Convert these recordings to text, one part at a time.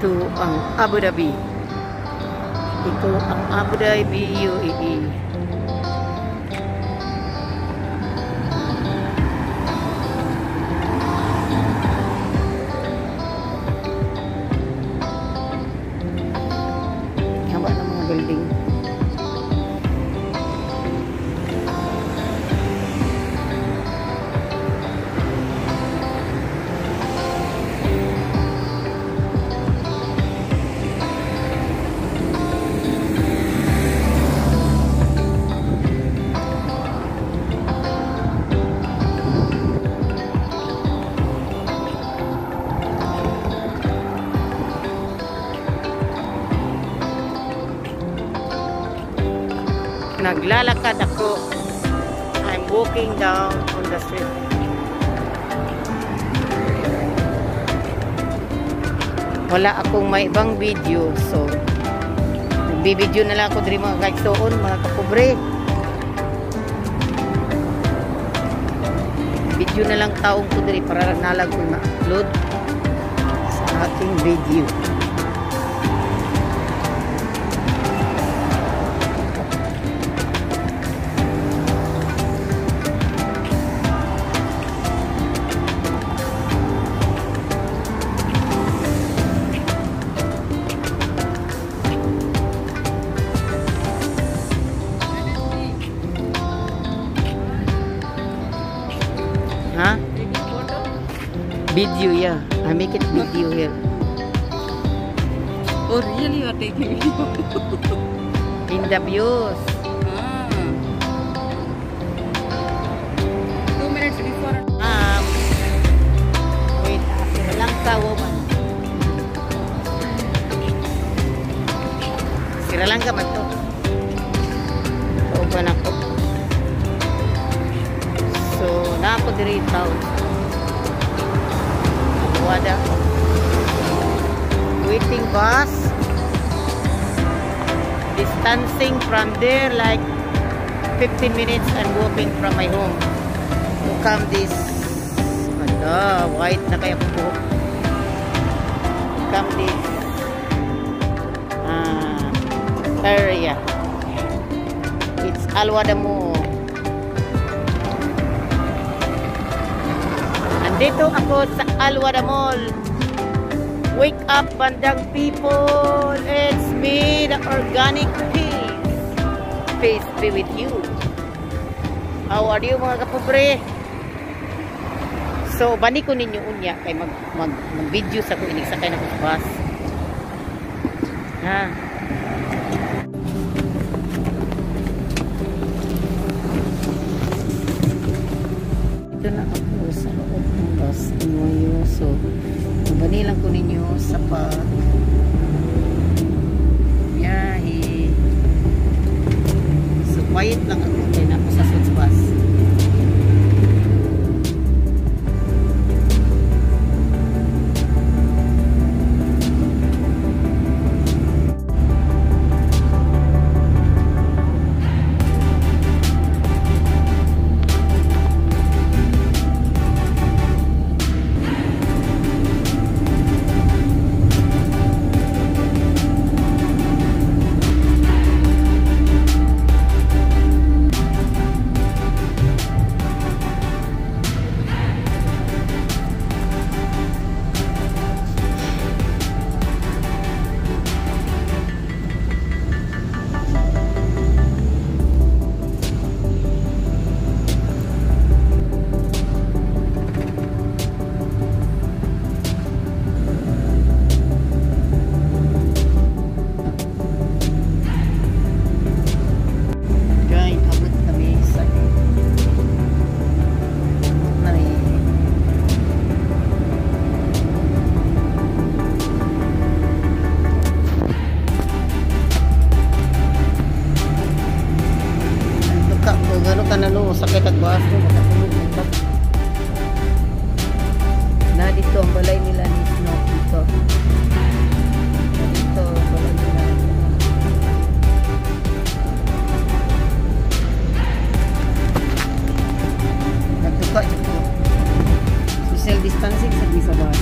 Ito ang Abu Dhabi. Ito ang Abu Dhabi, UAE. Haba ng mga building. Naglalakad ako. I'm walking down on the street. Wala akong may ibang video, so nagbibideo na lang ako diri, mga kaigsoon, mga kapobre. Video na lang taong ko diri para nalag ko ma-upload sa aking video. Huh? Video, yeah. I make it video here. Oh, really? You are taking video? In the views. Ah. 2 minutes before. Wait, Sri Lanka woman. Sri Lanka man to. Kauban ako. So, naa ko diri town. Wada. Waiting bus. Distancing from there like 15 minutes and walking from my home to come this, ano, white na kaya akong buhok. Come this area. It's Al Wahda Mall. Andito ako sa Al Wahda Mall. Wake up, bandang people. It's me, the Organic Peace. Peace be with you. How are you, mga kapobre? So, bani ko ninyo unya kay mag mag, mag video sa ko inig sakay na ko sa bus. Ha. Ito na ako sa loob ng bus ninyo. So, bani lang ko ninyo sa pag biyahe. So, quiet lang ako kay na ako sa sud bus. Guys, abot kami sa abot na mi. Ka ko gano ka na no sakit ag bus no makatulog na ta. Na dito ang balay nila ni Snow dito. Na dito ang balay nila. Nagtuka jud ko. Social distancing sa bus.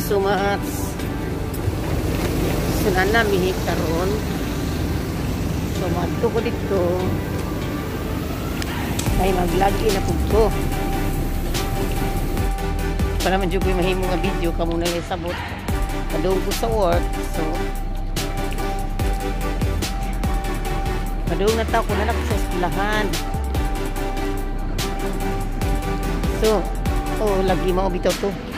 you so much. So na nami karon. So madto ko dito. Ay maglagi na pud ko. Para man jud ko'y mahimo nga video, kamo na lang sabot. Padung ko sa work. So padung na ta ko na ko sa eskwelahan. So, oh, lagi mao bitaw to.